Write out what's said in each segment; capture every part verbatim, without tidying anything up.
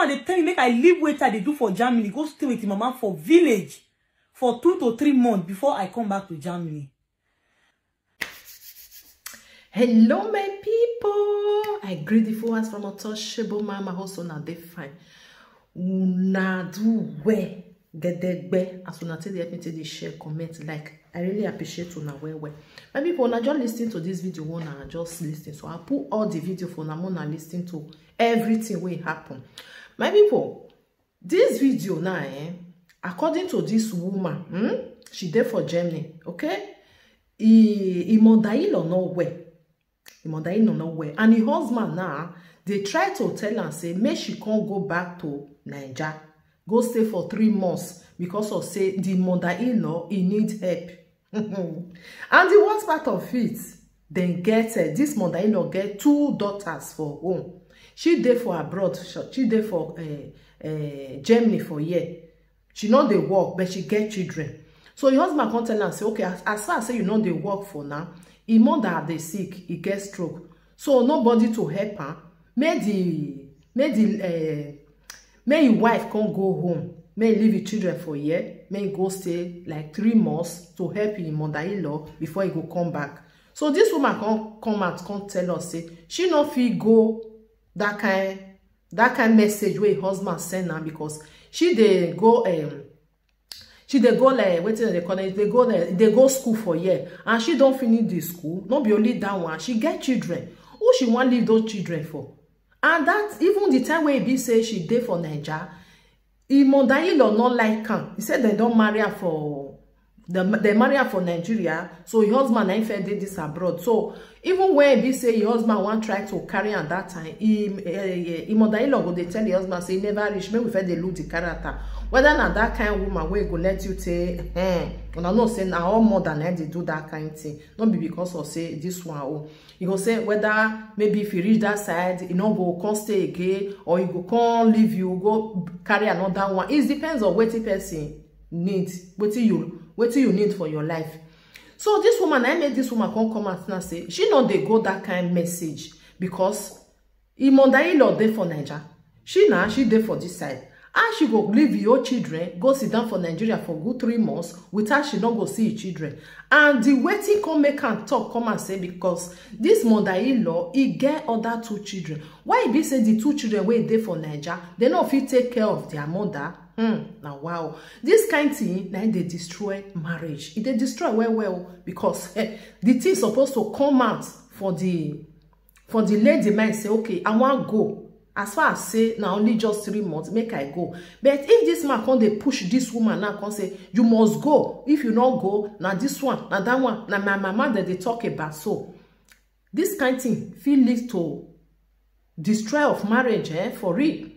They tell me make I leave wetin I dey do for Germany, go stay with the mama for village for two to three months before I come back to Germany. Hello, my people. I greet the followers from Untouchable Mama. Hope una dey fine. Una do well. Gedegbe. As una take dey help me take dey share, comment, like. I really appreciate una well well. My people, una just listen to this video, una just listen. So I put all the video for una, una listen to everything wey happen. My people, this video now, eh, according to this woman, hmm, she dey for Germany, okay? He, he mother-in-law no well. He mother-in-law no well. And his husband now, they try to tell am say make she can't go back to Niger, go stay for three months because of say the mother-in-law he need help. And the worst part of it, then get uh, this mother-in-law get two daughters for home. She dey for abroad, she dey for uh, uh, Germany for year. She no dey work, but she get children. So your husband come tell am say, okay, as, as far as say you no dey work for now, him mother dey sick, he get stroke. So nobody to help am. Make the make the uh, make him wife come go home. Make he leave his children for here. Make he go stay like three months to help him mother-in-law before he go come back. So this woman come come out, come tell us say she no fit go that kind that kind message wey husband send am because she dey go um she dey go like wetin dem dey call it, dey go like dey go school for year, and she don finish the school. No be only that one, she get children. Who she wan leave those children for? And that even the time wey e be say she dey for Naija, im mother-in-law no like am. He say dem don marry am for dem dem marry am for Nigeria, so im husband na im first dey this abroad. So even when e be say im husband wan try to carry am that time, im eh, im mother-in-law go dey tell im husband say e never reach, make we first dey look the character. Whether na that kind woman wey go let you say, eh, una know say na all mother na im dey do that kind thing. No be because of say this one o. You go say whether maybe if you reach that side, you no go come stay again, or you go come leave, you go carry another one. It depends on wetin person need, wetin you wetin you need for your life. So this woman, I made this woman come come out now say she no dey go that kind message because im mother-in-law dey for Naija. She na she dey for this side. How she go leave your children, go sit down for Nigeria for good three months without she no go see your children? And the wetin come make am talk come and say because this mother-in-law, he get other two children. Why e be say the two children wey dey for Naija, they no fit take care of their mother? Hmm, na wow. This kind thing na im dey destroy marriage. E dey destroy well well because eh, the thing suppose to come out for the for the lady mind say, okay, I wan go. As far as say na only just three months, make I go. But if this man come dey push this woman now, come say you must go. If you no go, na this one, na that one, na my mama that they talk about. So this kind thing fit lead to destroy of marriage, eh, for real.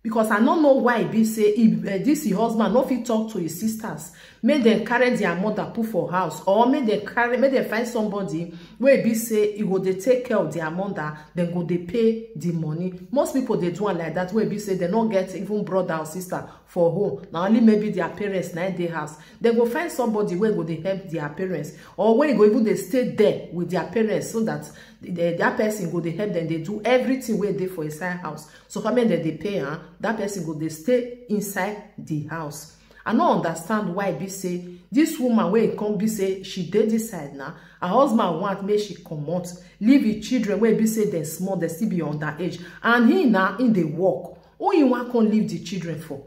Because I no know why e be say if uh, this your husband no fit talk to his sisters, make dem carry their mother put for house, or make dem carry make dem find somebody wey be say e go dey take care of their mother, dem go dey pay the money. Most people dey do am like that, wey be say dem no get even brother or sister for home, na only maybe their parents na im dey house. Dem go find somebody wey go dey help their parents, or wey go even dey stay there with their parents, so that the, that person go dey help dem dey do everything wey dey for inside house. So far make dem dey pay am, that person go dey stay inside the house. I no understand why e be say this woman wey e come be say she dey this side now, her husband want make she comot, leave him children wey be say dem small, dem still be under age, and he na im dey work. Who he wan come leave the children for?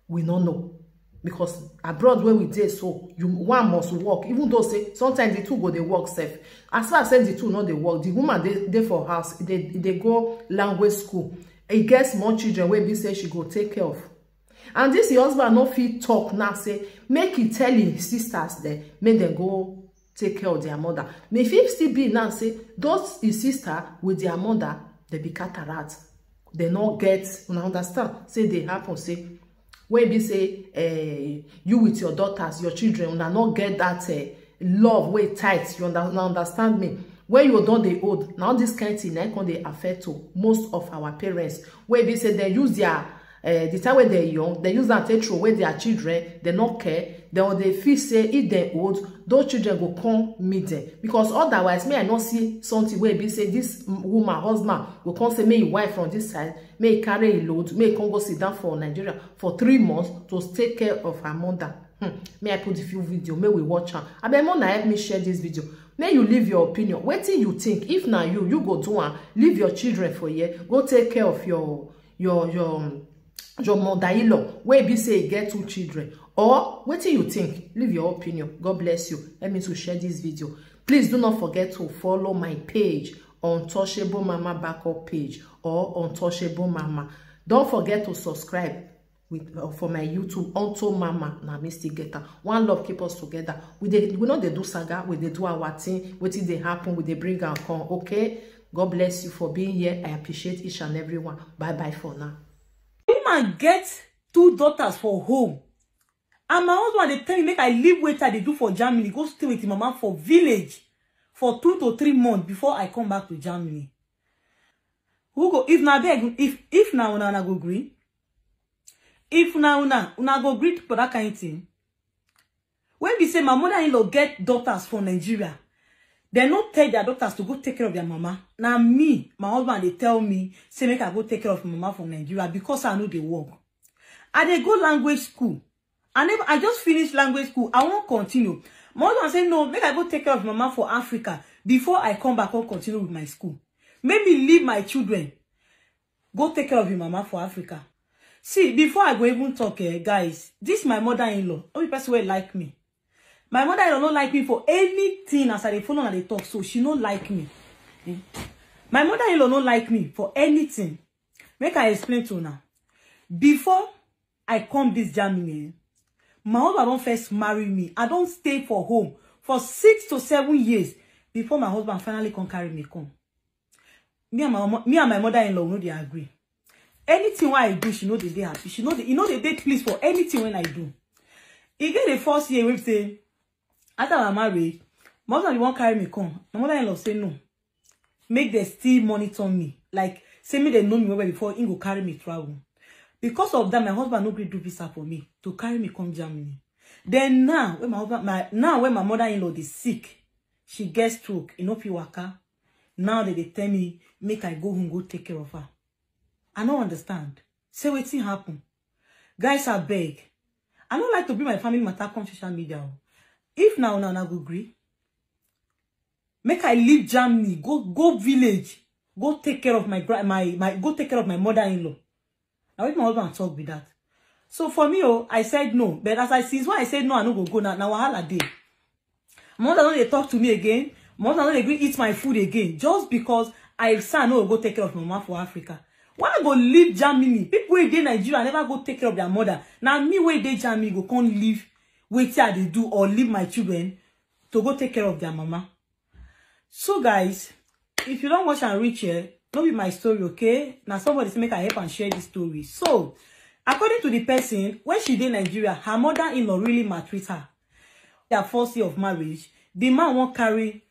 We no know. Because abroad where we dey so, you one must work, even though say sometimes the two go dey work sef. As far as say the two no dey work, the woman dey dey for house, dey dey go language school. E get small children wey be say she go take care of. And this your husband no fit talk now say make he tell him sisters dem make dem go take care of their mother. May fit still be now say those his sister with their mother, they be cataract. They no get, una understand? Say they happen say wey be say eh, you with your daughters, your children, una no get that eh, love wey tight. You under, una understand me? When you don dey old, na all this kind thing na im come dey affect to most of our parents. Wey be say dem use their Eh, the time wey dem young, dem use am take throw away their children, dem no care. Dem dey feel say if dem old, those children go come meet dem. Because otherwise, me, I no see something wey be say this woman husband go come say make him wife from this side, make he carry him load, make he come go sit down for Nigeria for three months to take care of her mother. Hmm. Me, I put the few video, make we watch am. Abeg, make una help me share this video. Make you leave your opinion. Wetin you think? If na you, you go do am. Leave your children for here. Go take care of your your your um, your mother-in-law wey be say e get two children. Or wetin you think? Leave your opinion. God bless you. Help me to share this video. Please do not forget to follow my page, Untouchable Mama Backup page, or Untouchable Mama. Don't forget to subscribe with uh, for my YouTube, Unto Mama. Na me still get am. One love, keep us together. We dey, we no dey do saga, we dey do our thing. Wetin dey happen, we dey bring am come. Okay. God bless you for being here. I appreciate each and every one. Bye bye for now. Woman get two daughters for home, and my husband dey tell me make I leave wetin I dey do for Germany, go stay with him mama for village for two to three months before I come back to Germany. Who go, if na beg, if if na una una go gree, if na una una go gree for that kind thing? When be say my mother-in-law get daughters for Nigeria, dem no tell their daughters to go take care of their mama. Na me, my husband dey tell me say make I go take care of my mama for Nigeria because I no dey work. I dey go language school. I never, I just finished language school. I won't continue. My husband say no, make I go take care of mama for Africa before I come back and continue with my school. Make me leave my children, go take care of your mama for Africa. See, before I go even talk, eh, guys, this my mother-in-law, no be person wey like me. My mother-in-law no like me for anything. As I dey follow and dey talk, so she no like me. Eh? My mother-in-law no like me for anything. Make I explain to una. Before I come this Germany, eh, my husband don first marry me. I don stay for home for six to seven years before my husband finally come carry me come. Me and my mo- me and my mother-in-law, we no dey agree. Anything wey I do, she no dey dey happy. She no dey, e no dey dey pleased for anything wey I do. E get the first year wey be say, after my marriage, my husband wan carry me come. My mother-in-law say no, make dem still monitor me. Like, say make dem know me well well before he go carry me travel. Because of that, my husband no gree do visa for me to carry me come Germany. Then now, when my husband, my now when my mother-in-law dey sick, she get stroke, e no fit waka. Now they dey tell me make I go home, go take care of her. I no understand. Say wetin happen? Guys, I beg. I no like to bring my family matter come social media. O. If na una una go gree, make I leave Germany, go go village, go take care of my gra- my my go take care of my mother-in-law. Na wetin my husband talk be that. So for me, oh, I said no. But as I since when I said no, I no go go now. Na wahala dey. My mother no dey talk to me again. My mother no dey gree eat my food again just because I say I no go go take care of my mama for Africa. Why I go leave Germany? People wey dey Nigeria never go take care of their mother. Na me wey dey Germany go come leave wetin I dey do or leave my children to go take care of their mama. So guys, if you don watch and reach here, no be my story, okay? Na somebody say make I help and share this story. So, according to the person, when she dey Nigeria, her mother-in-law really maltreat her. Their first year of marriage, the man wan carry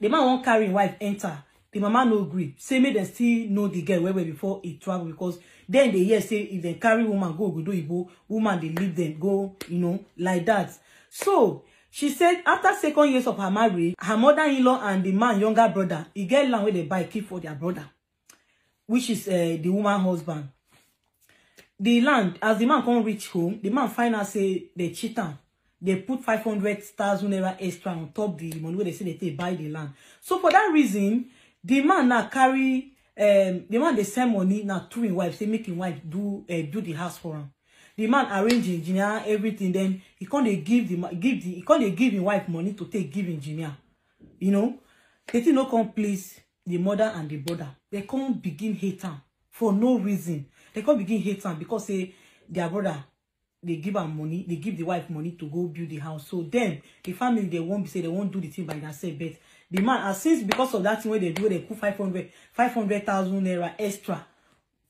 the man wan carry him wife enter. The mama no gree. Say make dem still know the girl well well before he travel, because then they hear say if dem carry woman go obodo oyibo, woman dey leave dem go, you know, like that. So she said after second years of her marriage, her mother-in-law and the man younger brother, e get land wey dem buy keep for their brother, which is uh, the woman husband. The land, as the man come reach home, the man find out say they cheat am. They put five hundred thousand naira extra on top the money wey they say they take buy the land. So for that reason, the man now carry um the man dey send money now to him wife, say make him wife do uh, do the house for him. The man arrange engineer, everything. Then he come dey give the ma- give the he come dey give him wife money to take give engineer. You know, the thing no come please the mother and the brother. They come begin hate am for no reason. They come begin hate am because say their brother, they give am money, they give the wife money to go build the house. So then the family, they won't be say they won't do the thing by themselves. But the man, as since because of that thing where they do, they put five hundred, five hundred thousand naira extra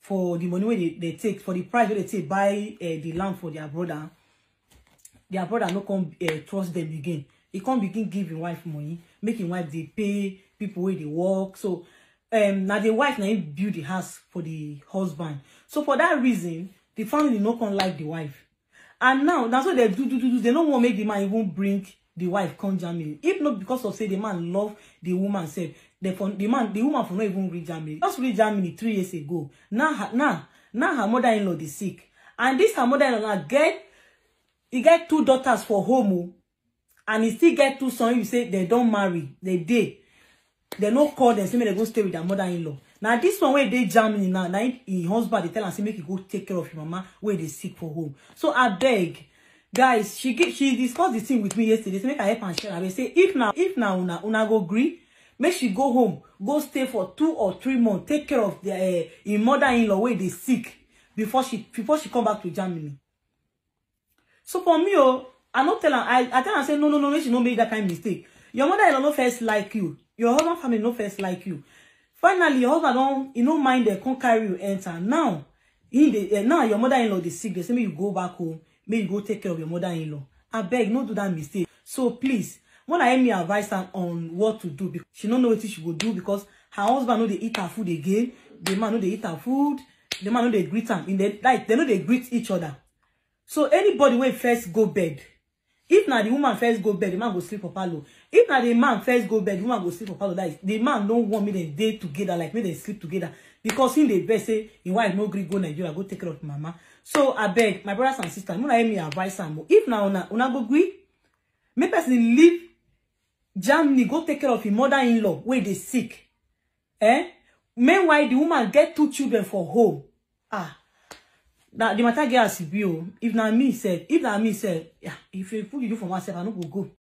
for the money where they, they take, for the price where they take buy uh, the land for their brother. Their brother no come uh, trust them again. He come begin give him wife money, make him wife dey pay people where they work. So um, now the wife now build the house for the husband. So for that reason, The family no come like the wife. And now, na so they do, do, do, do. They no wan make the man even bring the wife come Germany. If not because of say the man love the woman sef, the, for, the man, the woman for no even reach Germany. Just reach Germany three years ago. Now, her, now, now her mother-in-law dey sick. And this her mother-in-law now get, he get two daughters for home o. And he still get two sons. You say they don marry, they dey. They no call them, say make they go stay with their mother-in-law. Now this one wey dey Germany now, now him, him husband dey tell am say make he go take care of him mama wey dey sick for home. So I beg, guys, she get, she discussed the thing with me yesterday. Say make I help am share. I say if na, if na una, una go gree, make she go home, go stay for two or three months, take care of the uh, him mother-in-law wey dey sick before she, before she come back to Germany. So for me, oh, I no tell am. I, I tell am say no, no, no, make she no make that kind mistake. Your mother-in-law no first like you. Your husband family no first like you. Finally, your husband don, he no mind dem come carry you enter. Now, he dey, eh, now your mother-in-law dey sick. They say make you go back home, make you go take care of your mother-in-law. I beg, no do that mistake. So please, when I hear me advise her on what to do, because she no know wetin she go do because her husband no dey eat her food again. The man no dey eat her food. The man no dey greet am. In the, like, they no dey greet each other. So anybody wey first go bed, if na the woman first go bed, the man go sleep for parlour. If na the man first go bed, the woman go sleep for parlour. That is, the man no want make dem dey together, like make dem sleep together, because him dey vex say him wife no gree go Nigeria go take care of mama. So I beg my brothers and sisters, una help me advise am o. If na una, una go gree, make person leave Germany go take care of him mother-in-law wey dey sick. Eh? Meanwhile, the woman get two children for home. Ah, na the matter get as e be o. If na me sef, if na me sef, yeah, if you put you for myself, I no go go.